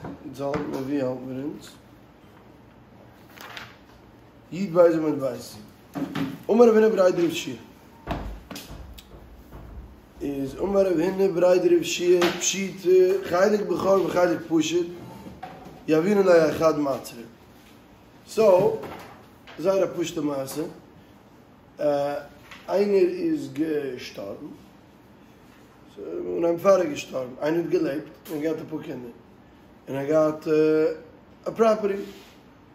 אונז האלט מיר ווי האלט מיר אונז? י"ב עמוד ב'. אמר רב הונא בריה דרב יהושע. איז אמר רב הונא בריה דרב יהושע פשיטא חלק בכור וחלק פשוט יהבינן ליה אחד מעצרי. סאו, זייער א פשוטע מעשה. איינער איז געשטארבן. און פאר ער איז געשטארבן, איינער האט געלעבט און געהאט אפאר קינדער, און ער האט געהאט א פראפערטי,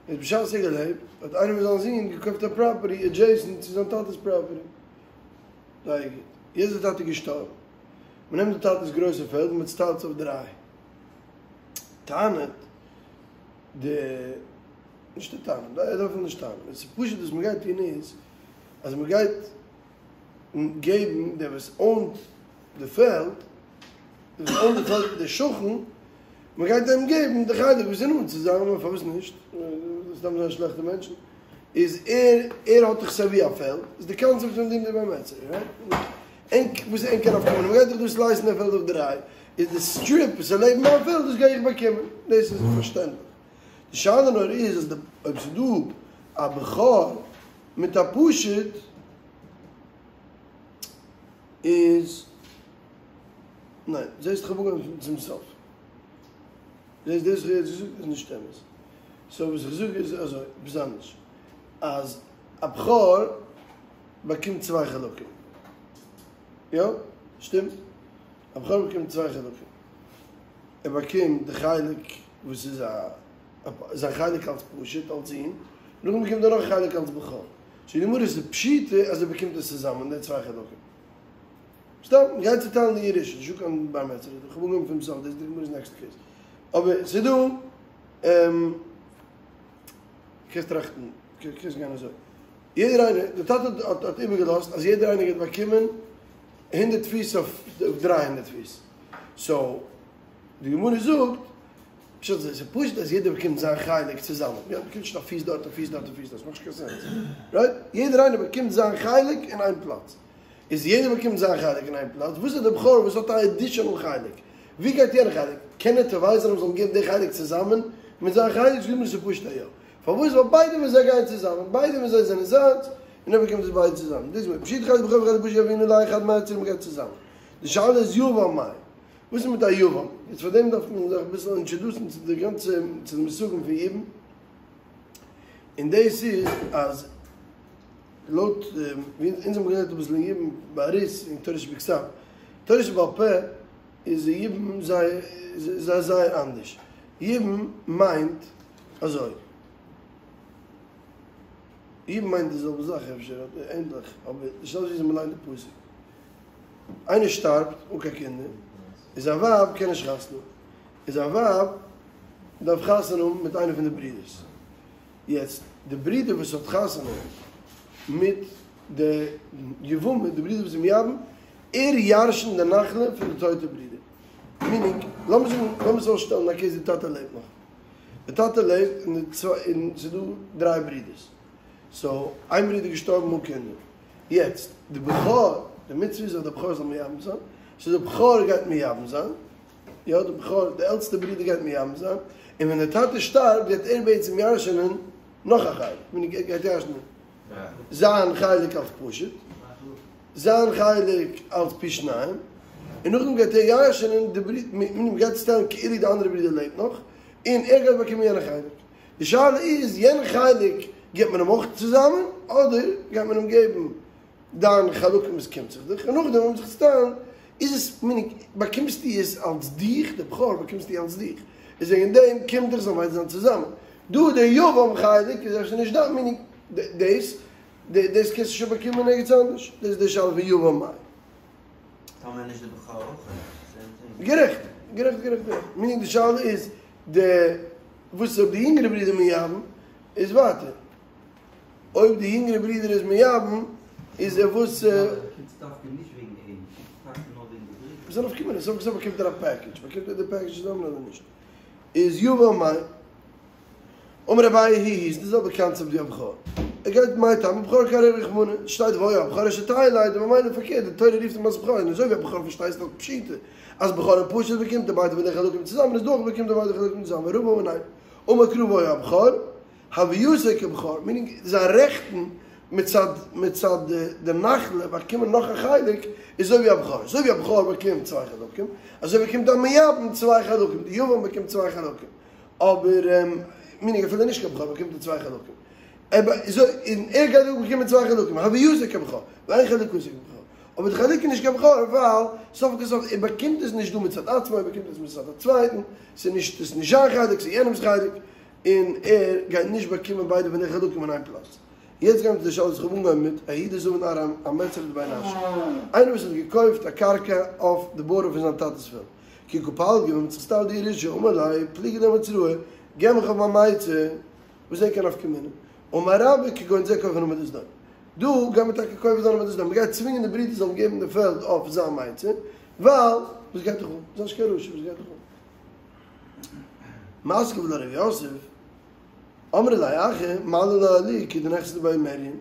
איז בשעת ער האט געלעבט האט איינער פון זיינע זין געקויפט א פראפערטי עדזשעיסענט צו זיין טאטע'ס פראפערטי, זייער גוט, יעצט איז די טאטע געשטארבן, מען נעמט די טאטע'ס גרויסע פעלד און מען צוטיילט עס אויף דריי, טענה'ט די, נישט די טענה, ער דארף נישט טענה'ן, עס איז פשוט וואס מען גייט טון איז, אז מען גייט געבן דער וואס אוינט די פעלד, דער וואס אוינט די פעלד דער שכן, מען גייט אים געבן די חלק וואס איז נאנט צו זיין, פארוואס נישט? סתם זיין שלעכטע מענטשן, איז ער ער האט דאך סייווי א פעלד, איז די קאנצעפט פון דין בר מצרא, רייט? ענק וואס ענק קען אויפקומען, מען גייט דאך דא סלייסן די פעלד אויף דריי, איז די סטריפ וואס איז לעבן מיין פעלד דאס גיי איך באקומען, דאס איז פארשטענדליך. די שאלה נאר איז אז אויב ס'איז דא א בכור מיט א פשוט איז ניין זעסט איך האב אנגעהויבן צום סוף זעסט דאס וואס איך האב יעצט געזאגט איז נישט אמת סאו וואס איך זאג איז אזוי עפעס אנדערש אז א בכור באקומט צוויי חלקים יא? שטימט? א בכור באקומט צוויי חלקים ער באקומט די חלק וואס איז א זיין חלק אלס פשוט, אלס זון, נאכדעם באקומט ער נאך א חלק אלס בכור. סאו די גמרא איז פשיטא אז ער באקומט עס צוזאמען, די צוויי חלקים. סתם, מ'גייט צוטיילן די ירושה, נישטא קיין בר מצרא, איך האב אנגעהויבן פון סוף, דאס איז די גמרא'ס נעקסטע קעיס. אבער ס'איז דא, קענסט טראכטן, קענסט גיין אזוי. יעדער איינער, די טאטע האט האט איבערגעלאזט אז יעדער איינער גייט באקומען הונדערט פיס אויף דריי הונדערט פיס. סאו, די גמרא זאגט, פשט איז, ס'איז פשוט אז יעדער באקומט זיין חלק צוזאמען, יא, מ'באקומט נישט א פיס דארט א פיס דארט א פיס דארט, ס'מאכט נישט קיין סענס, רייט? יעדער איינער באקומט זיין חלק אין איין פלאץ. איז יעדער באקומט זיין חלק אין איין פלאץ, וואס איז די בכור וואס האט א עדישענעל חלק? ווי גייט יענע חלק? קען ער תובע זיין אז מ'זאל אים געבן די חלק צוזאמען מיט זיין חלק? זאגט די גמרא ס'איז פשוט א יא. פארוואס? ווייל ביידע פון זיי גייען צוזאמען, ביידע פון זיי זענען זיינס, און ער באקומט עס ביידע צוזאמען. דאס איז פשיטא חלק בכור וחלק פשוט יהבינן ליה חד מעצרי מ'גייט צוזאמען. די שאלה איז יבם מאי. וואס איז מיט א יבם? יעצט פאר דעם דארף מען זיך אביסל אינטראדוסן צו די גאנצע צו די מושגים פון יבום, און דאס איז אז לויט ווי אונז האבן געלערנט אביסל אין יבום באריכות אין תורה שבכתב, תורה שבעל פה איז יבום זייער זייער זייער אנדערש, יבום מיינט אזוי, יבום מיינט די זעלבע זאך אפשר אדער ענדליך, אבער די שאלה איז וויאזוי מ'ליינט די פסוק. איינער שטארבט אן קיין קינדער, איז זיין ווייב קען נישט חתונה האבן, איז זיין ווייב דארף חתונה האבן מיט איינער פון די ברידערס, יעצט די ברודער וואס האט חתונה מיט די יבמה, די ברודער וואס איז מייבם, ער ירש'נט די נחלה פון די טויטע ברודער, מינינג, לאמיר זאגן, לאמיר עס אויסשטעלן א קעיס די טאטע לעבט נאך, די טאטע לעבט און די צוויי און ס'איז דא דריי ברידערס, סאו איין ברודער איז געשטארבן אן קינדער, יעצט, די בכור, די מצוה איז אז די בכור זאל מייבם זיין, סאו די בכור גייט מייבם זיין, יא די בכור, די עלטסטע ברודער גייט מייבם זיין, און ווען די טאטע שטארבט גייט ער בעצם ירש'נען נאך א חלק, מיינט ער גייט ירש'נען זיין חלק אלס פשוט, זיין חלק אלס פי שניים, און נאכדעם גייט ער ירש'נען די ברודער, מ'גייט צוטיילן כאילו די אנדערע ברודער לעבט נאך, און ער גייט באקומען יענע חלק. די שאלה איז, יענע חלק גיבט מען אים אויך צוזאמען, אדער גייט מען אים געבן דיין חלקים וואס קומט זיך דיך, און נאכדעם ווען מ'זיך צוטיילן, איז עס מיינט באקומסטו עס אלס דיך, די בכור באקומסטו אלס דיך, איז וועגן דעם קומט דיך זאלן ביידע זיין צוזאמען. דא די יבם חלק איז אפשר נישט דיין, מיינט דאס, דאס קענסטו שוין באקומען ערגעץ אנדערש, דאס איז די שאלה פון יבם מאי. טאמער נישט די בכור אויך? סעים טינג. גערעכט, גערעכט, גערעכט, גערעכט. מיינט די שאלה איז די וואס אויב די יונגערע ברודער מייבם איז ווייטער. אויב די יונגערע ברודער איז מייבם איז ער וואס. מ'זאל אויף קומען, סוף כל סוף באקומט ער א פעקעדזש, באקומט ער די פעקעדזש צוזאמען אדער נישט? איז יבם מאי. אמר אביי היא היא, ס'איז די זעלבע קאנצעפט ווי א בכור. ער גייט מאי טעמא בכור קרייה רחמנא, שטייט והיה הבכור אשר תלד, און ממילא פארקערט די תורה רופט אים אלס בכור, און אזוי ווי א בכור פארשטייסט דאך פשיטא אז בכור און פשוט באקומט ער ביידע פון די חלקים צוזאמען איז דא אויך באקומט ער ביידע חלקים צוזאמען רבא אמר ניין אמר קרא והיה הבכור הוייתו כבכור מיינינג זיין רעכטן מצד מצד די נחלה באקומען נאך א חלק איז אזוי ווי א בכור אזוי ווי א בכור באקומט צוויי חלקים אזוי באקומט א מייבם צוויי חלקים די יבם באקומט צוויי חלקים אבער מיינינג אפילו נישט קיין בכור באקומט ער צוויי חלקים אזוי און ער גייט דא באקומען צוויי חלקים הוייתו כבכור ואין חלוקתו כבכור אבער די חלוקה איז נישט קיין בכור ווייל סוף כל סוף ער באקומט עס נישט דא מצד עצמו ער באקומט עס מצד א צווייטן ס'איז נישט עס איז נישט זיין חלק ס'איז יענעמ'ס חלק און ער גייט נישט באקומען ביידע פון די חלקים אין איין פלאץ. יעצט גיימיר צו די שאלה וואס איך האב אנגעהויבן מיט, ההוא דזבין ארעא אמצרא דבי נשא, איינער וואס האט געקויפט א קרקע אויף די בארדער פון זיין טאטע'ס פעלד, כי קא פלגי ווען מ'האט זיך סטאפט די ירושה, אמר ליה פליגי לאמצראי, געב מיך אויף מיין מיצר, וואס איז קיין נפקא מינה? אמר רבה כגון זה כופין עמידת סדום. דא גייט מען טאקע כופה זיין עמידת סדום, מ'גייט צווינגען די ברידער זאלן געבן די פעלד אויף זיין מיצר, ווייל וואס גייט דיך אן? זיי נישט קיין רשע, וואס גייט דיך אן? מתקיף לה רב יוסף, אמרי ליה אחי מעלי לה עילויה כדנכסי דבי מריין,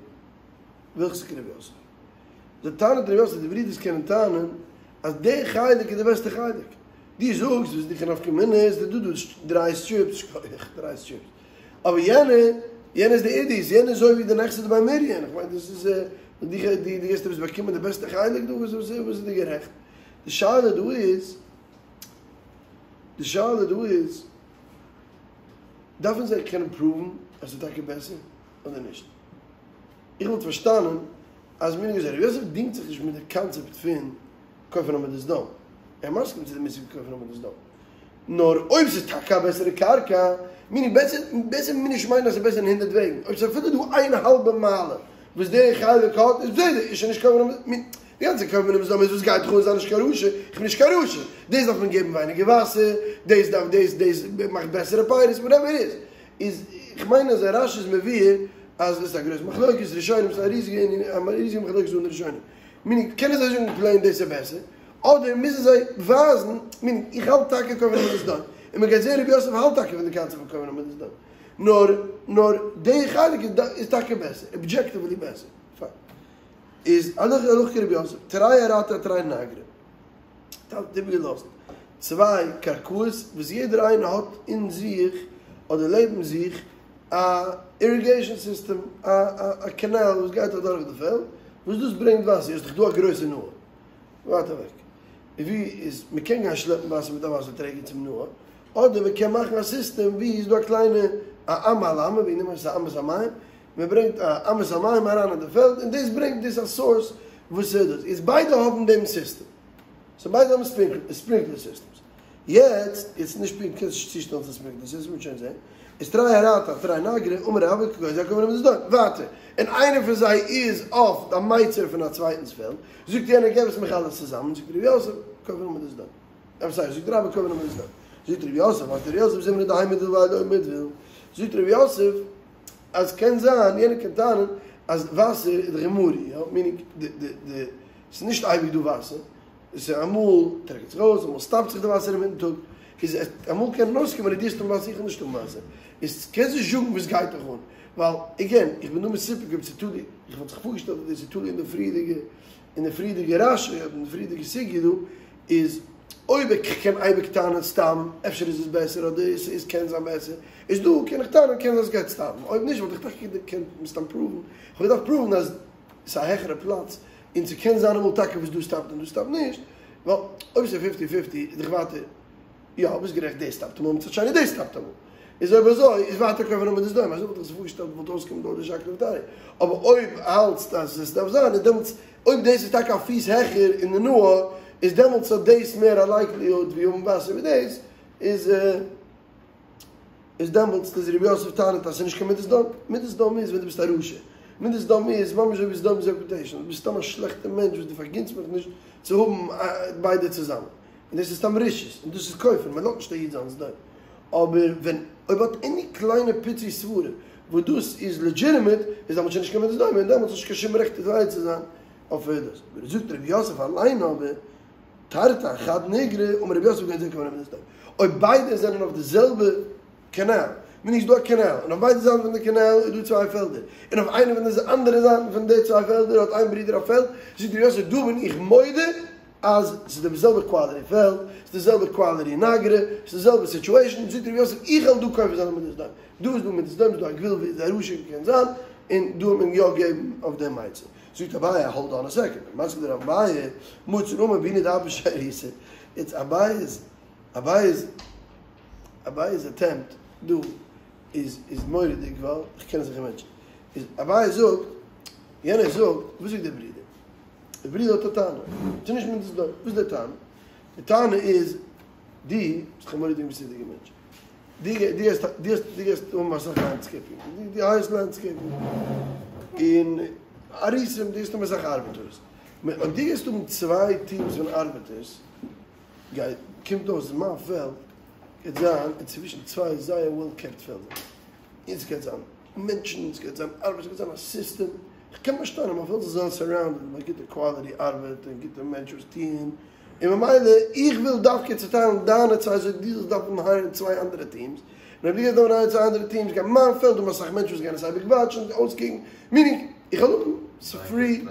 והלכתא כרב יוסף. די טענה'ט רב יוסף די ברידערס קענען טענה'ן אז די חלק איז די בעסטע חלק. דו זאגסט וואס איז די נפקא מינה איז דא דא דריי סטריפס, שכוח, דריי סטריפס. אבער יענע, יענע איז די עידית, יענע איז אזוי ווי די נכסי דבי מריין, איך מיין דאס איז די די די גייסט עפעס באקומען די בעסטע חלק דא, וואס וואס איז די גערעכט? די שאלה דא איז, די שאלה דא איז, דארפן זיי קענען פראוון אז ס'איז טאקע בעסער אדער נישט? איך וואלט פארשטאנען אז מיר רב יוסף דינגט זיך נישט מיט די קאנצעפט פון כופין עמידת סדום, ער מסכים צו די מושג פון כופין עמידת סדום, נאר אויב ס'איז טאקע א בעסערע קרקע, מיינינג בעסער, בעסער מוז נישט מיינען אז ס'איז בעסער אין הונדערט וועגן, אויב ס'איז אפילו דא איין האלבע מעלה וואס דער חלק האט, איז בסדר, איז שוין נישט כופין עמידת, די גאנצע כופין עמידת סדום איז וואס גייט דיך אן זיי נישט קיין רשע, איך בין נישט קיין רשע, דאס דארף מען געבן ווייניגער וואסער, דאס דארף דאס דאס מאכט בעסערע פירות, וואטעווער איט איז, איז איך מיין אז רש"י איז מבאר אז עס איז א גרויסע מחלוקת ראשונים, ס'איז א ריזיגע ענין, א ריזיגע מחלוקת דא אין די ראשונים, מיינינג קענען זיי זאגן פלעין דאס איז בעסער, אדער מוזן זיי ווייזן, מיינינג איך האלט טאקע כופין עמידת סדום, און מען גייט זעהן רבי יוסף האלט טאקע פון די קאנצעפט פון כופין עמידת סדום, נאר נאר די חלק איז טאקע בעסער, אבדזשעקטיוולי בעסער, פיין. איז הלכה הלכה כרבי יוסף, תרי ארעתא אתרי נגרי. טאטע האט איבערגעלאזט צוויי קרקעות וואס יעדער איינער האט אין זיך אדער לעבן זיך א איריגעישן סיסטעם, א א קאנאל וואס גייט אדורך די פעלד וואס דאס ברענגט וואסער, איז דאך דא א גרויסע נהר ווייט אוועק, ווי איז מען קען גיין שלעפן וואסער מיט א וואסער טרעגער צום נהר, אדער מען קען מאכן א סיסטעם ווי איז דא א קליינע א אמה על אמה, ווי נעמט מען עס א אמת המים, מען ברענגט א אמת המים אריין אין די פעלד און דאס ברענגט דאס א סאורס וואס איז דאס איז ביידע האבן דעם סיסטעם סאו ביידע האבן ספרינקלער סיסטעמס יעצט איז נישט פונקט קענסט נישט צושטעלן צו ספרינקלער סיסטעם מ'וועט שוין זעהן איז תרי ארעתא אתרי נגרי אמר רבה כגון זה כופין עמידת סדום ווייטער און איינער פון זיי איז אויף די מיצר פון א צווייטנס פעלד זאגט יענער געב עס מיך אלעס צוזאמען זאגט ר' יוסף כופין עמידת סדום איים סארי זאגט רבה כופין עמידת סדום זאגט ר' יוסף האט ר' יוסף זימנא דהאי מדוויל והאי לא מדוויל זאגט ר' יוסף אז קען זיין יענער קען טענה'ן אז וואסער איז דאך גמרי, יא, מיענינג די די די ס'איז נישט אייביג דא וואסער, עס איז אמאל טרעקנט זיך אויס, אמאל סטאפט זיך די וואסער אינמיטן טאג, איז אמאל קען אויסקומען אז דו האסט וואסער איך האב נישט וואסער, איז קענסט נישט זאגן וואס גייט דיך אן, ווייל עגעין איך בין דא מסופק אויב ס'איז תלוי, איך וואלט זיך פארגעשטעלט אז דאס איז תלוי אין די פריערדיגע אין די פריערדיגע רש"י אדער אין די פריערדיגע סוגיא דא, איז אויב איך קען אייביג טענה'ן סתם אפשר איז עס בעסער אדער עס איז קען זיין בעסער, איז דא קען איך טענה'ן קען זיין עס גייט סטאפן, אויב נישט וואלט איך טאקע געקענט מסתם פראוון, איך וואלט געדארפט פראוון אז עס איז א העכערע פלאץ און ס'קען זיין אמאל טאקע וואס דא סטאפט און דא סטאפט נישט, ווייל אויב ס'איז פיפטי פיפטי איז דאך ווייטער יא ביסט גערעכט דאס סטאפט אמאל מצד שני דאס סטאפט אמאל, איז אויב אזוי איז ווייטער כופין עמידת סדום, אזוי וואלט איך זיך פארגעשטעלט וואלט אויסקומען דא די שקלא וטריא, אבער אויב האלטסט אז עס דארף זיין איז דעמאלטס אויב דאס איז טאקע א פיס העכער אין די נהר איז דעמאלטס האט דאס מער א לייקליהוד ווי האבן וואסער ווי דאס איז איז דעמאלטס איז ר' יוסף טענה'ט אז ס'איז נישט קיין מידת סדום, מידת סדום איז ווען דו ביסט א רשע, מידת סדום איז ממש אזוי ווי סדום'ס רעפוטעישאן, דו ביסט סתם א שלעכטע מענטש וואס דו פארגינסט מיך נישט צו האבן ביידע צוזאמען, און דאס איז סתם רשעות, און דאס איז כופר, מען לאזט נישט א איד זיין סדום, אבער ווען אויב האט עני קליינע פיצי סברה וואס דאס איז לעדזשיטימעט, איז דעמאלטס שוין נישט קיין מידת סדום, און דעמאלטס האסט נישט קיין שום רעכט תולה צו זיין אויף דאס. אבער זאגט ר' יוסף אליין אבער. תרתי אחד נגרא, אמר רב יוסף כגון זה כופין עמידת סדום. אויב ביידע זענען אויף די זעלבע קאנאל, מיינט ס'איז דא א קאנאל, און אויף ביידע זייטן פון די קאנאל איז דא צוויי פעלדער, און אויף איינע פון די אנדערע זייטן פון די צוויי פעלדער האט איין ברודער א פעלד, זאגט ר' יוסף דא בין איך מודה אז ס'איז די זעלבע קוואליטי פעלד, ס'איז די זעלבע קוואליטי נגרא, ס'איז די זעלבע סיטועשאן, זאגט ר' יוסף איך וועל דא כופה זיין א מדת סדום, דא איז דא מדת סדום, ס'איז דא א גבול ווי די רשע קען זיין, און דא וועט מען יא געבן אויף דעם עצה. זאגט אביי האלד אן א סעקאנד, מתקיף לה אביי, מצי אמר בעינא דאפי שירותא, איטס אביי'ס אביי'ס אביי'ס אטעמפט דא איז איז מורא'דיג ווייל איך קען עס זיך אימעדזשינען, איז אביי זאגט, יענער זאגט, וואס זאגט דער ברודער? דער ברודער האט א טענה, ס'איז נישט מידת סדום, וואס איז דער טענה? די טענה איז, דו ביסט א מורא'דיג מסודר'דיגער מענטש, דו גייסט דו גייסט האבן אסאך לענדסקעיפינג, דו הייערסט לענדסקעיפינג, און אריסים, דו גייסט האבן אסאך ארבעטערס, אויב דו גייסט האבן צוויי טיעמס פון ארבעטערס, גייט, קומט אויס אז מיין פעלד גייט זיין אינצווישן צוויי זייער וועל קעפט פעלדער, און ס'גייט זיין מענטשן, ס'גייט זיין ארבעט, ס'גייט זיין א סיסטעם, איך קען באשטיין אז מיין פעלד זאל זיין סאראונדעד מיט גוטע קוואליטי ארבעט און גוטע מענטשן וואס טוען, און ממילא איך וויל דווקא צוטיילן דיינע צוויי אזוי דו זאלסט דארפן הייערן צוויי אנדערע טיעמס, און אויב דו גייסט דארפן הייערן צוויי אנדערע טיעמס גייט מיין פעלד האבן אסאך מענטשן וואס גייען עס אייביג וואטשן און אויסקוקן, מינינג איך וועל האבן ס'פרי.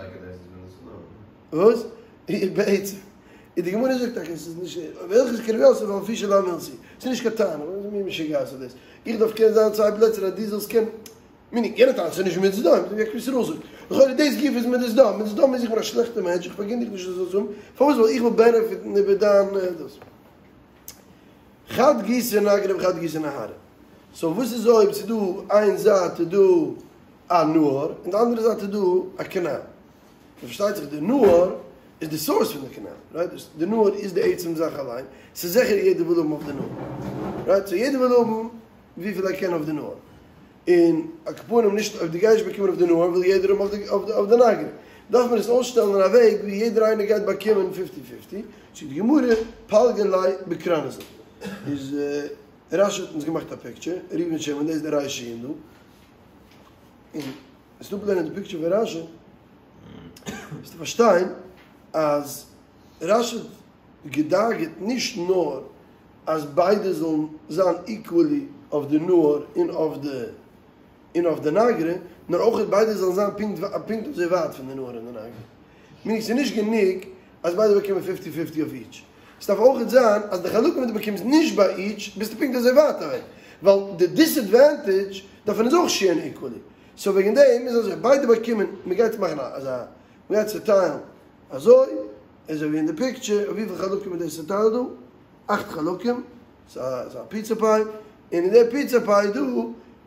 וואס? בעצם איז די גמרא זאגט טאקע עס איז נישט והלכתא כרב יוסף ואנפושי לאו מילתא היא, ס'איז נישט קיין טענה, וואס מין משוגעת איז דאס? איך דארף קענען זיין צוויי פלעצער אז דו זאלסט קענען, מינינג יענער טענה'ט ס'איז נישט מידת סדום, ווי יקר ישראל זאגט, לכאורה דאס גופא איז מידת סדום, מידת סדום איז איך בין א שלעכטער מענטש איך פארגין דיך נישט דו זאלסט האבן, פארוואס ווייל איך וויל בענעפיטן איבער דיין דאס. חד גיסא נגרא וחד גיסא נהרא. סאו וואס איז אויב ס'איז דא איין זייט איז דא א נהר און די אנדערע זייט איז דא א קאנאל. און פארשטייט זיך די נהר איז די סאורס פון די קאנאל, רייט? די נהר איז די עצם זאך אליין, ס'איז זיכער יעדער וויל האבן אויף די נהר, רייט? סאו יעדער וויל האבן וויפיל ער קען אויף די נהר, און על כל פנים נישט אויב דו גייסט נישט באקומען אויף די נהר וויל יעדער האבן אויף די אויף די נגרא, דארף מען עס אויסשטעלן אין א וועג ווי יעדער איינער גייט באקומען פיפטי פיפטי, זאגט די גמרא פלגי ליה בקרנזא, איז רשי האט אונז געמאכט א פיקטשער, ראובן שמעון דאס איז די רי"ש דא, און וועסט אפלערנען די פיקטשער פון רשי, וועסטו פארשטיין אז רשי האט געדאגה'ט נישט נאר אז ביידע זאלן זיין איקוועלי אויף די נהר און אויף די און אויף די נגרא, נאר אויך ביידע זאלן זיין פונקט פונקט אזוי ווייט פון די נהר און די נגרא. מיינט ס'איז נישט גענוג אז ביידע באקומען פיפטי פיפטי אויף איטש. ס'דארף אויך זיין אז די חלקים וואס דו באקומסט נישט ביי איטש ביסטו פונקט אזוי ווייט אוועק. ווייל די דיסעדווענטעדזש דארף מען אונז אויך שעירן איקוועלי. סאו וועגן דעם איז אזוי, ביידע באקומען, מ'גייט מאכן אזא, מ'גייט צוטיילן אזוי, אזוי ווי אין די פיקטשער, אויף וויפיל חלקים איז דאס צוטיילט דא? אכט חלקים, ס'איז א פיצא פיי, און אין די פיצא פיי דא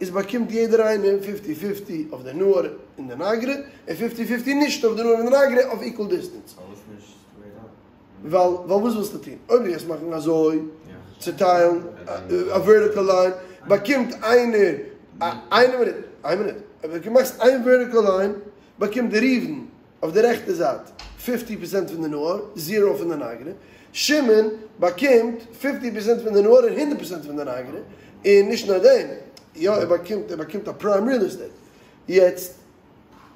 איז באקומט יעדער איינער פיפטי פיפטי אויף די נהר און די נגרא, און פיפטי פיפטי נישט אויף די נהר און די נגרא אויף איקוועל דיסטענס. פארוואס נישט סטרעיט אפ? ווייל ווייל וואס ווילסטו טון? אויב דו גייסט מאכן אזוי, צוטיילן א ווערטיקל ליין, באקומט איינער, איין מינוט, איין מינוט, אויב דו מאכסט איין ווערטיקל ליין, באקומט ראובן אויף די רעכטע זייט פיפטי פערסענט פון די נהר, זירא פון די נגרא, שמעון באקומט פיפטי פערסענט פון די נהר און הונדערט פערסענט פון די נגרא, און נישט נאר דעם, יא ער באקומט ער באקומט א פריים ריעל עסטעיט. יעצט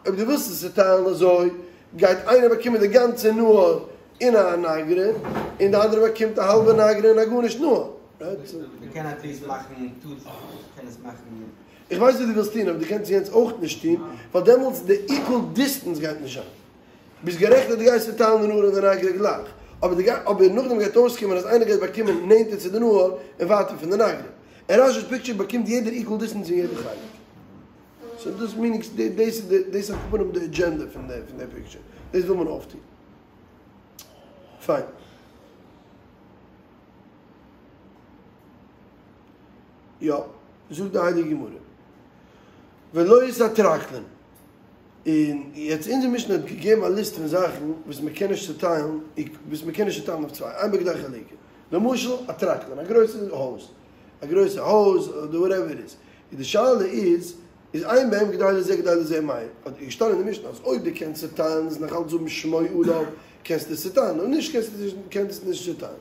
אויב דו ווילסט עס צוטיילן אזוי, גייט איינער באקומען די גאנצע נהר און א נגרא, און די אנדערע באקומט א האלבע נגרא און א גארנישט נהר. רייט? מ'קען עטליעסט מאכן טו, קען עס מאכן. איך ווייס וואס דו ווילסט טון, אבער דו קענסט יענץ אויך נישט טון, ווייל דעמאלטס די איקוועל דיסטענס גייט נישט זיין. ביסט גערעכט אז דו גייסט צוטיילן די נהר און די נגרא גלייך, אבער די אבער נאכדעם גייט אויסקומען אז איינער גייט באקומען נענטער צו די נהר און ווייטער פון די נגרא. אין רשי'ס פיקטשער באקומט יעדער איקוועל דיסטענס אין יעדע חלק. סאו דאס מינינג דאס איז די דאס איז על כל פנים די אדזשענדע פון די פון די פיקטשער. דאס וויל מען אויפטון. פיין. יא, זאגט די הייליגע גמרא, ולא את הטרקלין, און יעצט אונזער משנה האט געגעבן א ליסט פון זאכן וואס מען קען נישט צוטיילן, וואס מען קען נישט צוטיילן אויף צוויי, אין בו כדי חלוקה, למשל א טרקלין, א גרויסע הויז, א גרויסע הויז אדער וואטעווער איט איז, איז די שאלה איז, איז אין בהם כדי לזה כדי לזה מאי, האט געשטאנען אין די משנה אז אויב דו קענסט צוטיילן איז נאך אלץ האבן שמו עליו קענסטו עס צוטיילן, אויב נישט קענסטו עס נישט צוטיילן,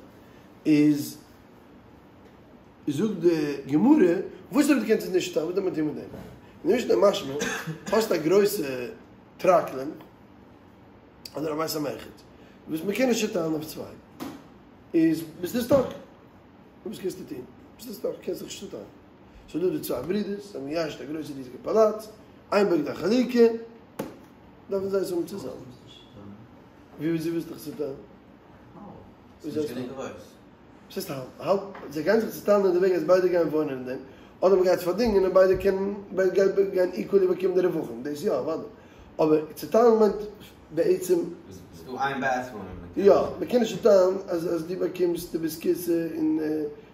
איז. זאגט די גמרא, וואס אויב דו קענסט עס נישט צוטיילן, וואס דארף מען טון מיט דעם? אין די משנה משמע, האסט א גרויסע טרקלין, אדער א בית המרחץ, וואס מען קען נישט צוטיילן אויף צוויי, איז ביסטו סטאק, וואס קענסטו טון? ביסטו סטאק, קענסט זיך נישט צוטיילן. ס'איז דא די צוויי ברידערס, זיי האבן געירש'ט א גרויסע ריזיגע פאלאץ, איין בגדי חלוקה, דארפן זיי עס האבן צוזאמען. ווי ווי ווילסטו דיך צוטיילן? ס'איז נישט גענוג גרויס. וואס הייסט האלב? האלב? זיי גייען זיך צוטיילן אין די וועג אז ביידע גייען וואוינען אין דעם, אדער מ'גייט עס פארדינגען און ביידע קענען ביידע גייען איקוועלי באקומען די רווחים, דאס יא אוודאי, אבער צוטיילן מיינט בעצם. ס'איז דא איין בעטרום און מ'קען. יא, מ'קען נישט צוטיילן אז אז דו באקומסט די בית הכסא און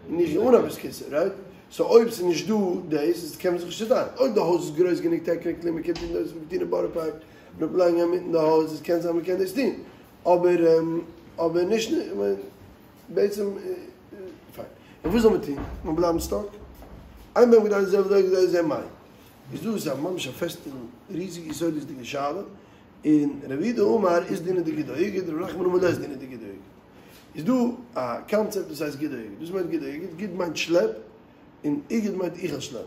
און איך אן א בית הכסא, רייט? סאו אויב ס'איז נישט דא דאס איז קען מען זיך נישט צוטיילן. אויב די הויז איז גרויס גענוג טעקניקלי מ'קען טון דאס וואס מ'טוט אין בארא פארק, מ'לייגן אינמיטן די הויז, עס קען זיין מ'קען דאס טון, אבער אבער נישט כ'מיין בעצם פיין. און וואס זאל מען טון? מען בלייבן סטאק? אין בהם כדי זה ולא כדי זה מאי. איז דא איז א ממש א פעסטע ריזיגע יסודות'דיגע שאלה, און רב יהודה אמר אית דינא דגודו אגוד, רב נחמן אמר לית דינא דגודו אגוד. איז דא א קאנצעפט וואס הייסט גודו אגוד. וואס מיינט גודו אגוד? גוד מיינט שלעפ, און אגוד מיינט איך וועל שלעפן.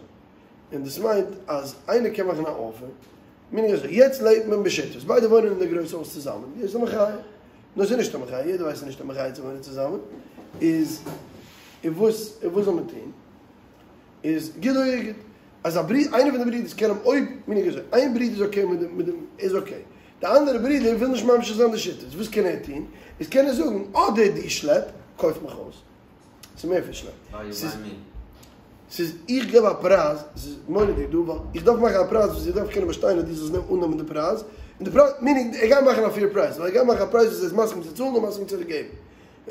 און דאס מיינט אז איינער קען מאכן א אפער, מיינינג אזוי, יעצט לעבט מען בשותפות, ביידע וואוינען אין די גרויסע הויז צוזאמען, דאס איז א מחיה, נאר ס'איז נישט א מחיה, יעדער ווייסט ס'איז נישט א מחיה צו וואוינען צוזאמען, איז און וואס און וואס זאל מען טון? איז גודו אגוד, אז א ברודער, איינער פון די ברודערס קען אים אויב, מיינינג אזוי, איין ברודער איז אקעי מיט דעם, מיט דעם איז אקעי, די אנדערע ברודער וויל נישט ממשיך זיין די שותפות, וואס קען ער טון? איז קען ער זאגן, אדער דו שלעפ, קויף מיך אויס. ס'איז מער פון שלעפ. ס'איז ס'איז איך געב א פרייז, ס'איז מורא'דיג דא, ווייל איך דארף מאכן א פרייז וואס איך דארף קענען באשטיין אז דו זאלסט אננעמען די פרייז, און די פרייז, מיינינג ער גייט מאכן א פעיר פרייז, ווייל ער גייט מאכן א פרייז וואס ער איז מסכים צו צאלן און מסכים צו געבן,